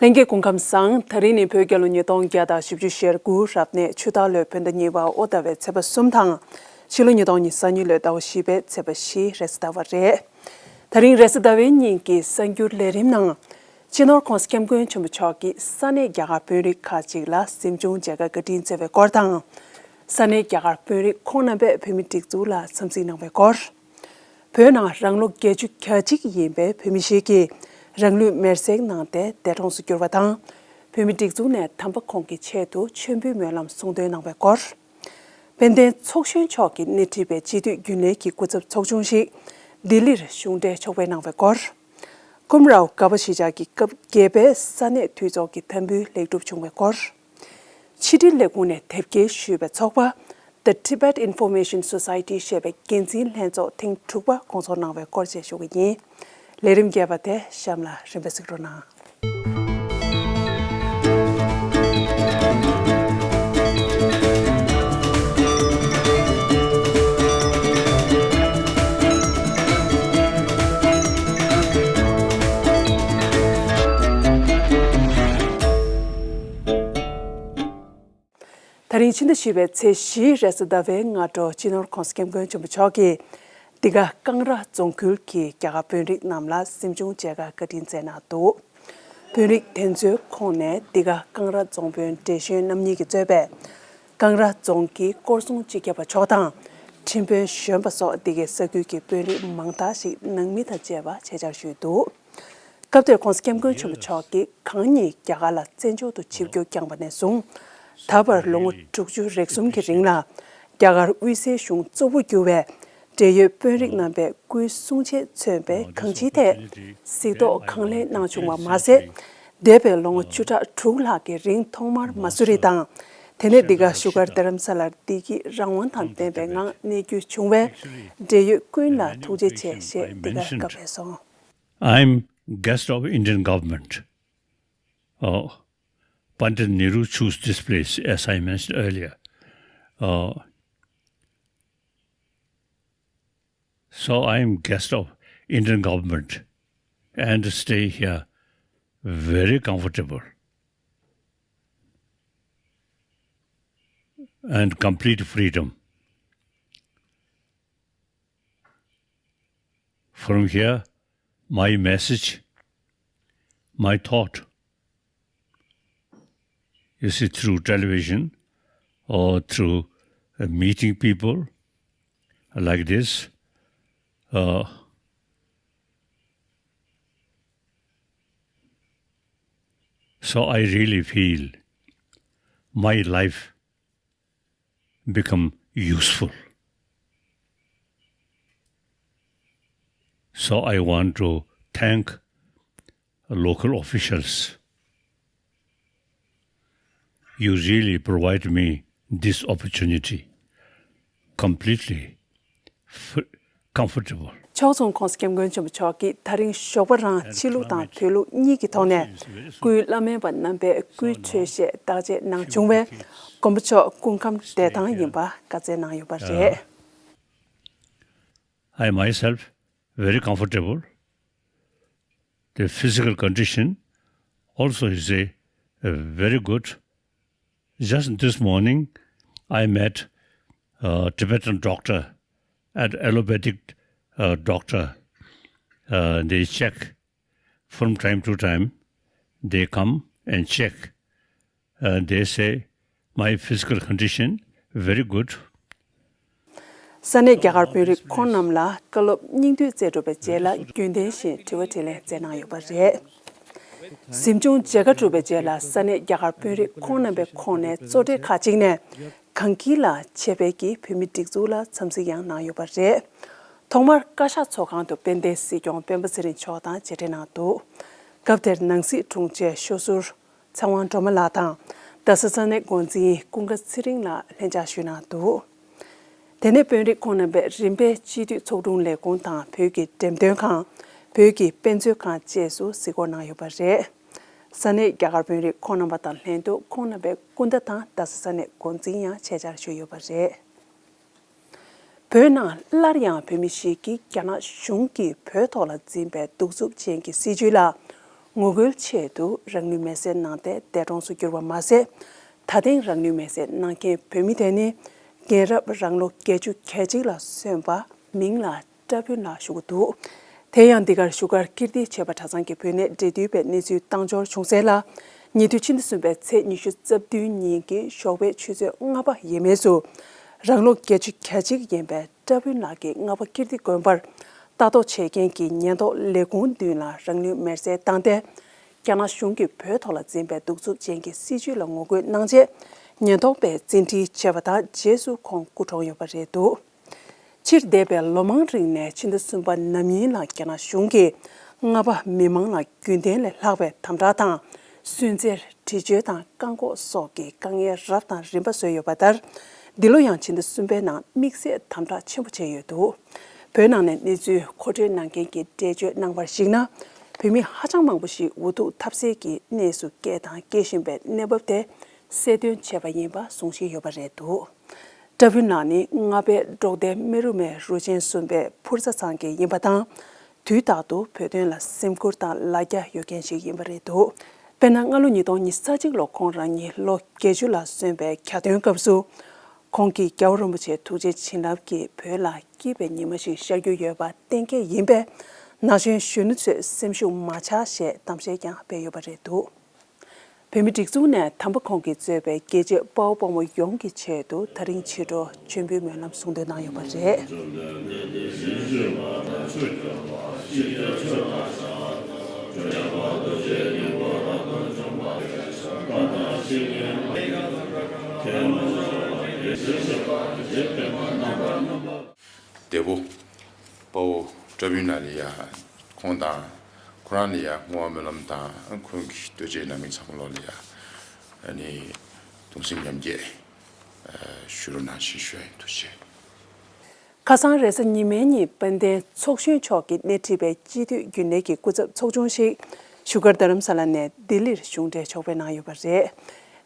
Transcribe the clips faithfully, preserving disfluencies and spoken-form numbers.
ལྷན་རྒྱས་སྐུ་ཁམས་བཟང་། དེ་རིང་ནི་བོད་རྒྱལ་ལོ་ཉིས་སྟོང་བརྒྱ་དང་བཞི་བཅུ་ཞེ་དགུ་རབ་གནས་ཆུ་སྟག་ལོའི་བོད་ཟླ་གཉིས་པ་དབོ་ཟླ་བའི་ཚེས་པ་གསུམ་དང་། ཕྱི་ལོ་ཉིས་སྟོང་ཉི་ཤུ་རྩ་གཉིས་ལོའི་ཟླ་བ་བཞི་པའི་ཚེས་པ་བཞི་རེས་གཟའ་ཟླ་བ་རེད། དེ་རིང་རེས་གཟའ་ཟླ་བའི་ཉིན་གྱི་གསར་འགྱུར་ལས་རིམ་ནང་། སྤྱི་ནོར་༧གོང་ས་༧སྐྱབས་མགོན་ཆེན་པོ་མཆོག་གིས་ས་གནས་རྒྱ་གར་དཔོན་རིགས་ཁག་ཅིག་ལ་གཟིམ་ཆུང་མཇལ་ཁ་བཀའ་དྲིན་སྩལ་བའི་སྐོར་དང་། ས་གནས་རྒྱ་གར་དཔོན་རིགས་ཁོང་རྣམ་པས་བོད་མི་སྒྲིག་འཛུགས་ལ་འཚམས་གཟིགས་གནང་བའི་སྐོར། བོད་ནང་རང་ལོ་བརྒྱད་ཅུ་གྱ་གཅིག་ཡིན་པའི་བོད་མི་ཞིག་གིས་རང་ལུས་མེར་སྲེག་གནང་སྟེ་འདས་གྲོངས་སུ་གྱུར་བ་དང་། བོད་མི་སྒྲིག་འཛུགས་ནས་དམ་པ་ཁོང་གི་ཆེད་དུ་མཆོད་འབུལ་སྨོན་ལམ་གསུང་འདོན་གནང་བའི་སྐོར། དཔལ་ལྡན་ཚོགས་གཞོན་མཆོག་གིས་སྣེ་ཁྲིད་པའི་སྤྱི་འཐུས་རྒྱུན་ལས་ཀྱི་སྐུ་ཚབ་ཚོགས་ཆུང་ཞིག་ལྡི་ལིར་གཞུང་འབྲེལ་ཕྱོགས་ཕེབས་གནང་བའི་སྐོར། ཀུམ་རའོ་དགའ་པོ་གཞིས་ཆགས་ཀྱི་སྐབས་བརྒྱད་པའི་ས་གནས་འཐུས་ཚོགས་ཀྱི་དམ་འབུལ་ལེགས་གྲུབ་བྱུང་བའི་སྐོར། ཕྱི་དྲིལ་ལས་ཁུངས་ནས་དེབ་སྐྱེལ་ཞུས་པའི་ཚོགས་པ། The Tibet Information Society ཞེས་པའི་འགན་འཛིན་ལྷན་ཚོགས་ཐེངས་དྲུག་པ་སྐོང་ཚོགས་གནང་བའི་སྐོར་བཅས་ཞུ་གི་ཡིན། ལས་རིམ་རྒྱས་པ་དེ་གཤམ་ལ་རིམ་པས་གཟིགས་རོགས་གནང་། ད་རིང་ཕྱི་ཟླ་བཞི་པའི་ཚེས་བཞི་རེས་གཟའ་ཟླ་བའི་སྔ་དྲོ་སྤྱི་ནོར་༧གོང་ས་༧སྐྱབས་མགོན་ཆེན་པོ་མཆོག་གིས་འདི་ག་ཀང་ར་རྫོང་ཁུལ་གྱི་རྒྱ་གར་དཔོན་རིགས་རྣམས་ལ་གཟིམ་ཆུང་མཇལ་ཁ་བཀའ་དྲིན་སྩལ་གནང་འདུག་དཔོན་རིགས་དེ་ཚོའི་ཁོངས་ནས་འདི་ག་ཀང་ར་རྫོང་དཔོན་བགྲེས་གཞོན་རྣམ་གཉིས་ཀྱིས་གཙོས་པའི་ཀང་ར་རྫོང་གི་སྐོར་སྲུང་སྤྱི་ཁྱབ་པ་མཆོག་དང་ཁྲིམས་དཔོན་གཞོན་པ་སོགས་འདི་གའི་ས་ཁུལ་གྱི་དཔོན་རིགས་མང་དག་ཞིག་ནང་མི་དང་བཅས་པ་ཆེད་བཅར་ཞུས་འདུག་སྐབས་དེར་༧གོང་ས་༧སྐྱབས་མགོན་ཆེན་པོ་མཆོག་གིས་གང་ཉིད་རྒྱ་གར་ལ་བཙན་བྱོལ་དུ་ཆིབས་བསྒྱུར་བསྐྱངས་པ་ནས་བཟུང་། ད་བར་ལོ་ངོ་དྲུག་ཅུ་རེ་གསུམ་གྱི་རིང་ལ་རྒྱ་གར་དབུས་སའི་གཞུང་གཙོ་བོར་གྱུར་བའི་འབྲེལ་ཡོད་དཔོན་རིགས་རྣམ་པའི་སྐུའི་གསུང་ཆོས་མཚོན་པའི་གང་ཅིའི་ཐད་གཟིགས་རྟོག་གང་ལེགས་གནང་བྱུང་བ་མ་ཟད། འདས་པའི་ལོ་ངོ་བཅུ་ཕྲག་དྲུག་ལྷག་གི་རིང་ཐོག་མར་མ་སུ་རི་དང་། དེ་ནས་འདི་ག་བཞུགས་སྒར་རྡ་རམ་ས་ལར་བདེ་སྐྱིད་རང་དབང་དང་ལྡན་པའི་ངང་གནས་རྒྱུ་བྱུང་བས། འབྲེལ་ཡོད་ཀུན་ལ་ཐུགས་རྗེ་ཆེ་ཞེས་འདི་ག་བཀའ་ཕེབས་སོང་། I'm guest of Indian government. Uh, Pandit Nehru chose this place, as I mentioned earlier. Uh, so I am guest of Indian government and stay here very comfortable and complete freedom. From here, my message, my thought, you see, through television or through uh, meeting people like this, uh, so I really feel my life become useful. So I want to thank local officials. You really provide me this opportunity completely f- comfortable. ཕྱོགས་མཚུངས་༧གོང་ས་༧སྐྱབས་མགོན་ཆེན་པོ་མཆོག་གིས་ད་རིང་ཞོགས་པ་རང་ཕྱི་ལུགས་དང་བོད་ལུགས་གཉིས་ཀྱི་ཐོག་ནས་སྐུའི་བླ་སྨན་པ་རྣམ་པའི་སྐུའི་འཕྲོད་བཞེས་བརྟག་དཔྱད་གནང་བྱུང་བས། མགོན་པོ་མཆོག་སྐུ་ཁམས་བདེ་ཐང་ཡིན་པ་བཀའ་སྩལ་གནང་ཡོད་པ་རེད། I myself very comfortable. The physical condition also is a, a very good. Just this morning, I met a Tibetan doctor, an allopathic uh, doctor. Uh, they check from time to time. They come and check. Uh, they say my physical condition very good. ས་གནས་རྒྱ་གར་དཔོན་རིགས་ཁོང་རྣམས་ལ་བཀའ་སློབ་སྙིང་བསྡུས་སྩལ་གྲུབ་པའི་རྗེས་ལ་རྒྱུན་ལྡན་བཞིན་དྲི་བ་དྲིས་ལན་སྩལ་གནང་ཡོད་པ་རེད། གཟིམ་ཆུང་མཇལ་ཁ་གྲུབ་པའི་རྗེས་ལ་ས་གནས་རྒྱ་གར་དཔོན་རིགས་ཁོང་རྣམ་པའི་ཁོངས་ནས་གཙོ་གྲས་ཁག་ཅིག་ནས་གངས་སྐྱིད་ལ་ཆེད་ཕེབས་ཀྱིས་བོད་མི་སྒྲིག་འཛུགས་ལ་འཚམས་གཟིགས་ཡང་གནང་ཡོད་པ་རེད། ཐོག་མར་བཀའ་ཤག་ཚོགས་ཁང་དུ་དཔལ་ལྡན་སྲིད་སྐྱོང་སྤེན་པ་ཚེ་རིང་མཆོག་དང་མཇལ་འཕྲད་གནང་འདུག་སྐབས་དེར་ནང་སྲིད་དྲུང་ཆེ་ཤོ་ཟུར་ཚེ་དབང་སྒྲོལ་མ་ལགས་དང་རྡ་ས་ས་གནས་འགོ་འཛིན་ཀུན་དགའ་ཚེ་རིང་ལགས་ལྷན་བཅར་ཞུས་གནང་འདུག་དེ་ནས་དཔོན་རིགས་ཁོང་རྣམ་པས་རིམ་པས་སྤྱི་འཐུས་ཚོགས་དྲུང་ལས་ཁུངས་དང་བོད་ཀྱི་འགྲེམས་སྟོན་ཁང་། བོད་ཀྱི་དཔེ་མཛོད་ཁང་བཅས་སུ་གཟིགས་སྐོར་གནང་ཡོད་པ་རེད། ས་གནས་རྒྱ་གར་དཔོན་རིགས་ཁོང་རྣམ་པ་དང་ལྷན་དུ་ཁོང་རྣམ་པའི་སྐུ་ཟླ་དང་རྡ་ས་ས་གནས་འགོ་འཛིན་ཡང་ཆེད་བཅར་ཞུས་ཡོད་པ་རེད། བོད་ནང་སླར་ཡང་བོད་མི་ཞིག་གིས་རྒྱ་ནག་གཞུང་གིས་བོད་ཐོག་ལ་འཛིན་པའི་གདུག་རྩུབ་ཅན་གྱི་སྲིད་བྱུས་ལ་ ངོ་རྒོལ་ཆེད་དུ་རང་ལུས་མེར་སྲེག་གནང་སྟེ་འདས་གྲོངས་སུ་གྱུར་བ་མ་ཟད། ད་ཐེངས་རང་ལུས་མེར་སྲེག་གནང་མཁན་བོད་མི་དེ་ནི་རྒན་རབས་རང་ལོ་བརྒྱད་ཅུ་གྱ་གཅིག་ལ་སོན་པ་མིང་ལ་བཀྲ་བྷོན་ལགས་ཞུ་གི་འདུག་དེ་ཡང་འདི་གར་བཞུགས་སྒར་ཀིརྟི་བྱེས་པ་གྲྭ་ཚང་གི་བོད་གནས་འབྲེལ་མཐུད་པས་གནས་ཚུལ་བཏང་འབྱོར་བྱུང་གསལ་ལ། ཉེ་དུས་ཕྱི་ཟླ་གསུམ་པའི་ཚེས་ཉི་ཤུ་རྩ་བདུན་ཉིན་གྱི་ཞོགས་པའི་ཆུ་ཚོད་ལྔ་པ་ཡས་མས་སུ། རང་ལོ་བརྒྱད་ཅུ་གྱ་གཅིག་ཡིན་པའི་བཀྲ་བྷོན་ལགས་ཀྱིས་རྔ་པ་ཀིརྟི་དགོན་པར་ལྟ་རྟོག་བྱེད་མཁན་གྱི་ཉེན་རྟོག་ལས་ཁུངས་མདུན་ལ་རང་ལུས་མེར་སྲེག་བཏང་སྟེ། རྒྱ་ནག་གཞུང་གིས་བོད་ཐོག་ལ་འཛིན་པའི་གདུག་རྩུབ་ཅན་གྱི་སྲིད་བྱུས་ལ་ངོ་རྒོལ་གནང་རྗེས། ཉེན་རྟོག་པས་བཙན་ཁྲིད་བྱས་པ་དང་། རྗེས་སུ་ཁོང་སྐུ་གྲོངས་ཡོད་པ་རེད་འདུག་ཕྱིར་འདས་པའི་ལོ་མང་རིང་ནས་ཕྱི་ཟླ་གསུམ་པ་ནམ་ཡིན་ལ་རྒྱ་ནག་གཞུང་གིས་རྔ་པ་མི་མང་ལ་རྒྱུན་ལྡན་ལས་ལྷག་པའི་དམ་དྲག་དང་། སུན་གཙེར། འདྲི་གཅོད་དང་བཀག་འགོག་སོགས་ཀྱི་དཀའ་ངལ་རབ་དང་རིམ་པ་བཟོས་ཡོད་པ་ལྟར། འདི་ལོ་ཡང་ཕྱི་ཟླ་གསུམ་པའི་ནང་དམིགས་བསལ་དམ་དྲག་ཆེན་པོ་བྱས་ཡོད་འདུག་བོད་ནང་ནས་གནས་ཚུལ་མཁོ་སྤྲོད་གནང་མཁན་གྱིས་འགྲེལ་བརྗོད་གནང་བར་གཞིགས་ན། བོད་མི་ཧ་ཅང་མང་པོ་ཞིག་འུ་ཐུག་ཐབས་ཟད་ཀྱི་གནས་སུ་བསྐྱལ་དང་སྐྱེལ་བཞིན་པའི་གནས་བབ་དེ་གསལ་སྟོན་བྱས་པ་ཡིན་པ་གསུང་བཞིན་ཡོད་པ་རེད་འདུག་བཀྲ་བྷོན་ལགས་ནི་རྔ་པའི་འབྲོག་སྡེ་སྨེ་རུ་མའི་རུ་ཆེན་གསུམ་པའི་ཕུར་རྩ་ཚང་གི་ཡིན་པ་དང་། དུས་རྟག་ཏུ་བོད་དོན་ལ་སེམས་ཁུར་དང་ལ་རྒྱ་ཡོད་མཁན་ཞིག་ཡིན་པ་རེད་འདུག་དཔེར་ན། སྔ་ལོ་ཉིས་སྟོང་ཉི་ཤུ་རྩ་གཅིག་ལོ་ཁོང་རང་ཉིད་ལོ་བརྒྱད་ཅུ་ལ་སོན་པའི་གྱ་སྟོན་སྐབས་སུ། ཁོང་གིས་རྒྱལ་བ་རིན་པོ་ཆེའི་ཐུགས་རྗེ་བྱིན་རླབས་ཀྱིས་བོད་ལ་སྐྱིད་པའི་ཉི་མ་ཞིག་ཤར་རྒྱུ་ཡོད་པ་གཏན་འཁེལ་ཡིན་པས། ན་གཞོན་གཞོན་ནུ་ཚོས་སེམས་ཤུགས་མ་ཆག་ཞེས་གཏམ་བཤད་ཀྱང་སྤེལ་ཡོད་པ་རེད་འདུག་བོད་མི་སྒྲིག་འཛུགས་ནས་དམ་པ་ཁོང་གིས་གཙོས་པའི་རྒྱལ་གཅེས་དཔའ་བོ་དཔའ་མོ་ཡོངས་ཀྱི་ཆེད་དུ་ད་རིང་ཕྱི་དྲོ་མཆོད་འབུལ་སྨོན་ལམ་གསུང་འདོན་གནང་ཡོད་པ་རེད། འདས་པོ་དཔའ་བོ་བཀྲ་བྷོན་ལགས་ལ་ཡ། ཁོང་དང་ཁོ་རང་ལ་ཡ་བསྔོ་བ་སྨོན་ལམ་དང་། ཁོང་གི་ལྟོ་ཆས་རྣམ་སྨིན་ཚང་མ་ལོག་ལ་ཡ། ཨ་ནི་གདུང་སེམས་མཉམ་སྐྱེད་ཞུ་རོགས་གནང་ཞེས་ཞུ་ཡ་ཡིན། ཐུགས་རྗེ་ཆེ། ཁ་སང་རེས་གཟའ་ཉི་མའི་ཉིན་དཔལ་ལྡན་ཚོགས་གཞོན་མཆོག་གིས་སྣེ་ཁྲིད་པའི་སྤྱི་འཐུས་རྒྱུན་ལས་ཀྱི་སྐུ་ཚབ་ཚོགས་ཆུང་ཞིག་བཞུགས་སྒར་རྡ་རམ་ས་ལ་ནས་ལྡི་ལིར་གཞུང་འབྲེལ་ཕྱོགས་ཕེབས་གནང་ཡོད་པ་རེད།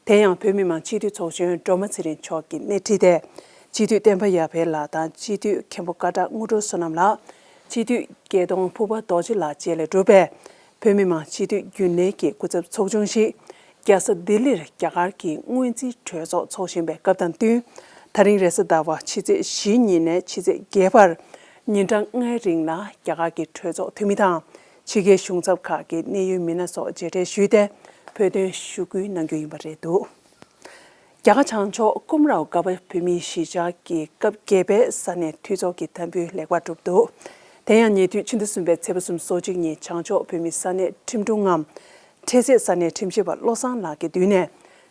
དེ་ཡང་བོད་མི་མང་སྤྱི་འཐུས་ཚོགས་གཞོན་སྒྲོལ་མ་ཚེ་རིང་མཆོག་གིས་སྣེ་ཁྲིད་དེ། སྤྱི་འཐུས་བསྟན་པ་ཡར་འཕེལ་ལགས་དང་། སྤྱི་འཐུས་མཁན་པོ་ཀ་བྲག་དངོས་གྲུབ་བསོད་ནམས་ལགས། སྤྱི་འཐུས་རྒྱལ་གདོང་ཕུར་པ་རྡོ་རྗེ་ལགས་བཅས་ལས་གྲུབ་པའི་བོད་མི་མང་སྤྱི་འཐུས་རྒྱུན་ལས་ཀྱི་སྐུ་ཚབ་ཚོགས་ཆུང་ཞིག་རྒྱལ་ས་ལྡི་ལིར་རྒྱ་གར་གྱི་སྔོན་རྩིས་གྲོས་ཚོགས་འཚོགས་བཞིན་པའི་སྐབས་དང་བསྟུན། ད་རིང་རེས་གཟའ་ཟླ་བ་ཕྱི་ཚེས་བཞི་ཉིན་ནས་ཕྱི་ཚེས་བརྒྱད་བར་ཉིན་གྲངས་ལྔའི་རིང་ལ་རྒྱ་གར་གྱི་གྲོས་ཚོགས་འཐུས་མི་དང་། ཕྱི་རྒྱལ་གཞུང་ཚབ་ཁག་གི་གནད་ཡོད་མི་སྣ་སོགས་མཇལ་འཕྲད་ཞུས་ཏེ། བོད་དོན་ཞུ་སྐུལ་གནང་རྒྱུ་ཡིན་པ་རེད་འདུག་རྒྱ་གར་བྱང་ཕྱོགས་ཀུམ་རའོ་གྷ་བ་བོད་མིའི་གཞིས་ཆགས་ཀྱི་སྐབས་བརྒྱད་པའི་ས་གནས་འཐུས་ཚོགས་ཀྱི་དམ་འབུལ་ལེགས་པར་གྲུབ་འདུག་དེ་ཡང་ཉེ་དུས་ཕྱི་ཟླ་གསུམ་པའི་ཚེས་པ་གསུམ་སོ་གཅིག་ཉིན་བྱང་ཕྱོགས་བོད་མིའི་ས་གནས་ཁྲིམས་དྲུང་ངམ། འཕྲལ་སེལ་ས་གནས་ཁྲིམས་ཞིབ་པ་བློ་བཟང་ལགས་ཀྱི་མདུན་ནས་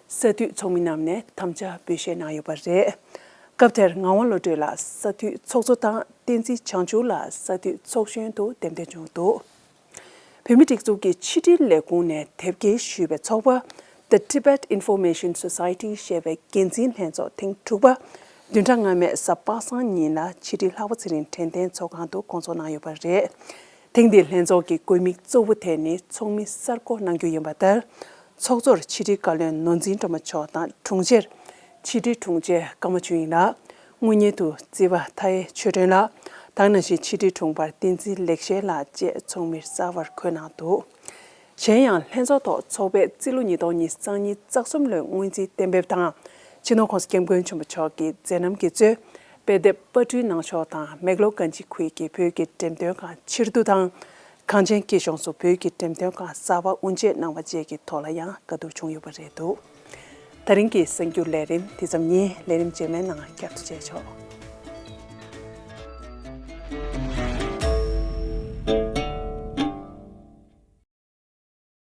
ས་འཐུས་ཚོགས་མི་རྣམས་ནས་དམ་བཅའ་འབུལ་བཞེས་གནང་ཡོད་པ་རེད། སྐབས་དེར་ངག་དབང་བློ་གྲོས་ལགས་ས་འཐུས་ཚོགས་གཙོ་དང་། བསྟན་འཛིན་བྱང་ཆུབ་ལགས་ས་འཐུས་ཚོགས་གཞོན་དུ་འདེམས་ཐོན་བྱུང་འདུག་བོད་མིའི་སྒྲིག་འཛུགས་ཀྱི་ཕྱི་དྲིལ་ལས་ཁུངས་ནས་དེབ་སྐྱེལ་ཞུས་པའི་ཚོགས་པ། The Tibet Information Society ཞེས་པའི་འགན་འཛིན་ལྷན་ཚོགས་ཐེངས་དྲུག་པ། བདུན་ཕྲག་སྔ་མའི་གཟའ་པ་སངས་ཉིན་ལ་ཕྱི་དྲིལ་ལྷག་པ་ཚེ་རིང་དྲན་རྟེན་ཚོགས་ཁང་དུ་སྐོང་ཚོགས་གནང་ཡོད་པ་རེད། ཐེངས་འདིའི་ལྷན་ཚོགས་ཀྱི་དགོས་དམིགས་གཙོ་བོ་དེ་ནི་ཚོགས་མི་གསར་བསྐོ་གནང་རྒྱུ་ཡིན་པ་ལྟར། ཚོགས་གཙོར་ཕྱི་དྲིལ་བཀའ་བློན་ནོར་འཛིན་སྒྲོལ་མ་མཆོག་དང་། དྲུང་ཆེར་ཕྱི་དྲིལ་དྲུང་ཆེ་ཀརྨ་ཆོས་དབྱིངས་ལགས། དངུལ་གཉེར་དུ་རྩིས་པ་མཐའ་ཡས་ཆོས་སྒྲོན་ལགས། ད་ག་ནང་བཞིན་ཕྱི་དྲིལ་དྲུང་འཕར་བསྟན་འཛིན་ལེགས་བཤད་ལགས་བཅས་ཚོགས་མིར་གསར་པར་འཁོད་གནང་འདུག་གཞན་ཡང་ལྷན་ཚོགས་ཐོག་ཚོགས་པས་རྩིས་ལོ་ཉིས་སྟོང་ཉི་ཤུ་རྩ་གཉིས་རྩ་གསུམ་ལོའི་སྔོན་རྩིས་གཏན་འབེབས་དང་། སྤྱི་ནོར་༸གོང་ས་༸སྐྱབས་མགོན་ཆེན་པོ་མཆོག་གི་མཛད་རྣམ་གྱི་གཙོས། དཔེ་དེབ་པར་སྐྲུན་གནང་ཕྱོགས་དང་། མེག་ལོར་གྷན་ཇི་ཁུལ་གྱི་བོད་ཀྱི་འགྲེམས་སྟོན་ཁང་ཕྱིར་བསྡུ་དང་། གངས་ཅན་སྐྱིད་གཤོངས་སུ་བོད་ཀྱི་འགྲེམས་སྟོན་ཁང་གསར་པ་དབུ་འབྱེད་གནང་བ་བཅས་ཀྱི་ཐོག་ལ་ཡང་བཀའ་བསྡུར་བྱུང་ཡོད་པ་རེད་འདུག་ད་རིང་གི་གསར་འགྱུར་ལས་རིམ་འདི་ཙམ་ཡིན། ལས་རིམ་རྗེས་མའི་ནང་བསྐྱར་དུ་མཇལ་ཆོག